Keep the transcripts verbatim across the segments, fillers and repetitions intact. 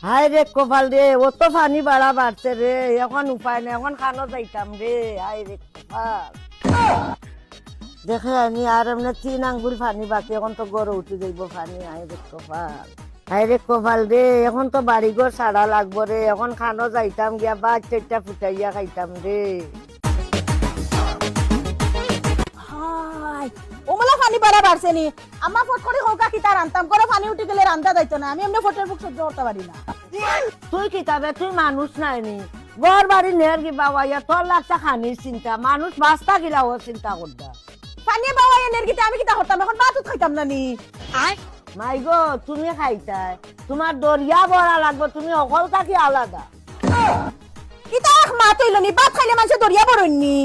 হায় রে কপাল রে, অত পানি বাড়া বাড়ছে রে, এখন উপায় নাই, এখন কানো যাইতাম রে, হায় রে কপাল। দেখে আনি আর এমনে তিন আঙ্গুল পানি বাকি, এখন তো ঘরো উঠি যাইবো পানি, হায় রে কপাল। হায় রে কপাল রে, এখন তো বাড়ি ঘর ছাড়া লাগবো রে, এখন কানো যাইতাম গিয়া ভাত চাইরটা ফুটাইয়া খাইতাম রে। হায়, অমলা পানি বাড়া বাড়ছে নি? আম্মা ফট করি কউক্কা কিতা রানতাম, ঘরো পানি উঠি গেলে রান্দা যাইতো না, আমি এমনে ফটের ভুক সহ্য করতাম পারি না। তুই কিতা বে, তুই মানুষ নায় নি? ঘর বাড়ি নেরগি বাওয়াইয়া তোর লাগছে পানির চিন্তা, মানুষ বাঁচতা গিলাও চিন্তা করতা। পানিয়ে বাওয়াইয়া নেরগিতে আমি কিতা করতাম, এখন ভাত উত খাইতাম না নি? মাই গো, তুমি খাইতায়, তুমার দরিয়া বড়া লাগবো, তুমি হকল থাকি আলাদা। ইতা এক মাত অইলো নি, ভাত খাইলে মানষে দরিয়া বড়ইন নি।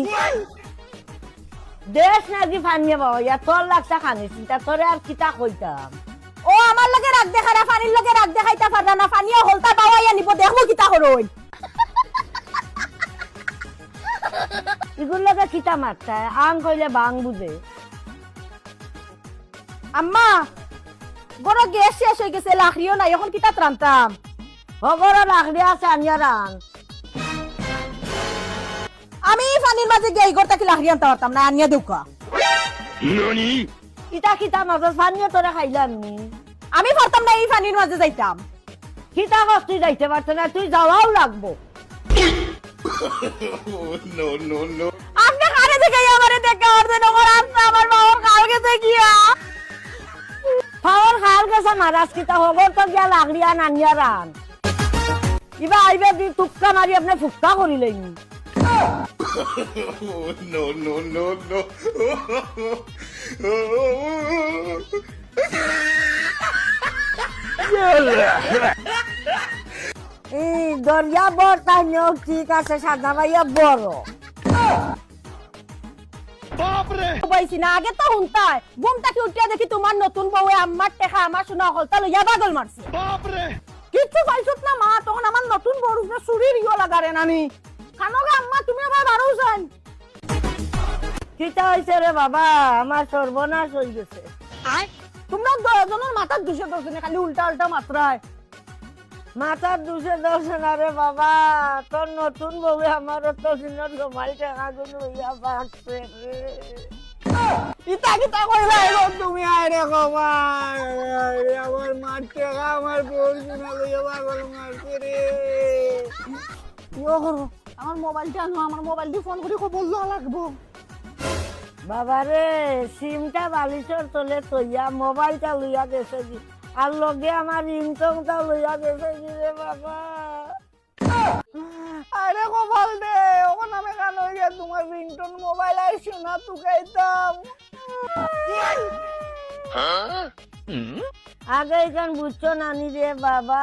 দেশ নাকি পানিয়ে বাওয়াইয়া, তোর লাগছে পানির চিন্তা, তোরে আর কিতা কইতাম। ও আমার লগে রাগ দেখারা, পানির লগে রাগ দেখাইতা পাররা না, পানিয়ে হকলতা বাওয়াইয়া নিবো, দেখমু কিতা করইন। ইগুর লগে কিতা মাততায়, আং কইলে বাং বুঝে। আম্মা, ঘরো গ্যাস শেষ অই গেছে, লাকড়িও নাই, এখন কিতাত রানতাম? ও ঘরো লাকড়ি আছে, আনিয়া রান। আমি ই পানির মাঝে গিয়া ই ঘর থাকি লাকড়ি আনতাম পারতাম না, আনিয়া দেউক্কা। ইতা কিতা মাতস, পানিয়ে তোরে খাইলাম নি? আমি পারতাম না ই পানির মাঝে যাইতাম। কিতা কস তুই যাইতে পারতে না, তুই যাওয়াও লাগবো। আপনে কারে দেখাই আমারে দেখা করতে নগর, আপনে আমার বাবার কাল গেছে গিয়া। বাবার কাল গেছে মারাস কিতা, হগর তো গিয়া লাকড়ি আন আনিয়া রান। ইবা আইবে দি তুক্কা মারি আপনে ফুক্কা করি লইনি। এই দরিয়া বড় তাই নিয়োগ ঠিক আছে, সাদা ভাইয়া বড়। বাপ রে! পাইছি না, আগে তো হুনতায়। ঘুম থাকি উঠিয়া দেখি তুমার নতুন বউয়ে আম্মার টেকা, আমার সোনা হকলতা লইয়া পাগল মারছে। বাপ রে! কিচ্ছু পাইছত না মা, তখন আমার নতুন বউর উপরে চুরির ইয়ো লাগারে নানি। খানোগা আম্মা, তুমি আবার বারো যান। কিতা হইছে রে বাবা, আমার সর্বনাশ হই গেছে। তুমরা দুইজনর মাথার দুষে ধরছে নি, খালি উল্টা উল্টা মাতরায়। মাথার দুষে ধরছে না রে বাবা, তোর নতুন বউয়ে আমার অত দিনর জমাই টেকাগুন লইয়া ভাগছে রে। ইতা কিতা কইলায় গো তুমি, আয় রে কপাল, আয় রে, আমার মার টেকা আমার বউর সোনা লইয়া পাগল মারছে রে। ইয়ো করো, আমার মোবাইলটা আনো, আমার মোবাইল দি ফোন করি খবর লওয়া লাগবো। বাবারে, সিমটা বালিশর তলে থইয়া মোবাইলটা লইয়া গেছে গি, আর লগে আমার রিংটোনটাও লইয়া গেছে গি রে বাবা। আরে কপাল রে, অখন আমি কানো গিয়া তুমার রিংটোন মোবাইল আর সোনা তুকাইতাম। আগে ইখান বুঝছো নানি রে বাবা,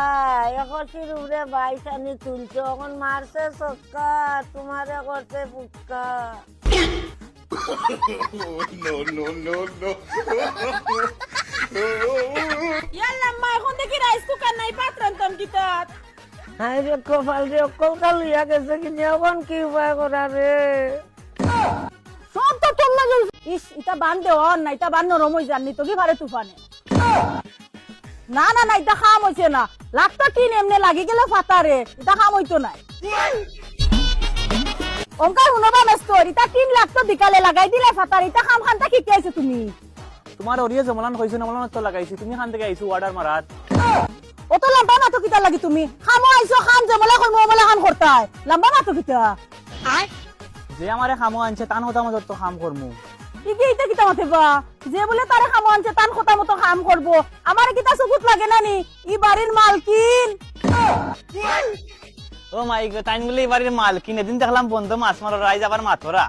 একুশির উপরে বাইশ আনি তুলছো, অখন মারছে ছক্কা, তুমারে করছে ফুক্কা। ইয়াল্লা, আম্মা, অখন দেখি রাইস কুকার নাই, ভাত রানতাম কিতাত? হায় রে কপাল রে, অকলতা লইয়া গেছে কিনি, অখন কি উপায় করা রে? সব তো তোর লাগি। ইস, ইটা বান দেওয়া না, ইটা বান নরম অইযার নি, তো কি পারে তুফানে। না, না, না, ইটা কাম অইছে না। লাগতো টিন এমনে লাগি গেলে ফাতারে, ইটা কাম অইতো নায়। অঙ্কার হুনো বা মেস্তর, ইটা টিন লাগতো বিকালে লাগাই দিলে ফাতারে, ইটা কাম খানতা কিতা আইছো তুমি? তুমার ওরিয়ে জমলান কইছো না, মলান তো লাগাইছি, তুমি খান থাকি আইছো order মারাত। অত লাম্বা মাতো কিতার লাগি তুমি? কামো আইছো, কাম যেমলা কইমু অমলা খান করতায়। লাম্বা মাতো কিতা? যে আমারে কামো আনছে, তান কথা মতো তো কাম করমু। ইগে ইতা কিতা মাতে বা? যে বুলে তারে কামো আনছে, তান কথা মতো কাম করবো। আমারে কিতা সুবুত লাগে না নি? ই বাড়ির মালকিন। ও মাই গো, তাইন বুলে ই বাড়ির মালকিন। এদিন দেখলাম বন্ধ মাছ মারো, রাইজ আবার মাতরা।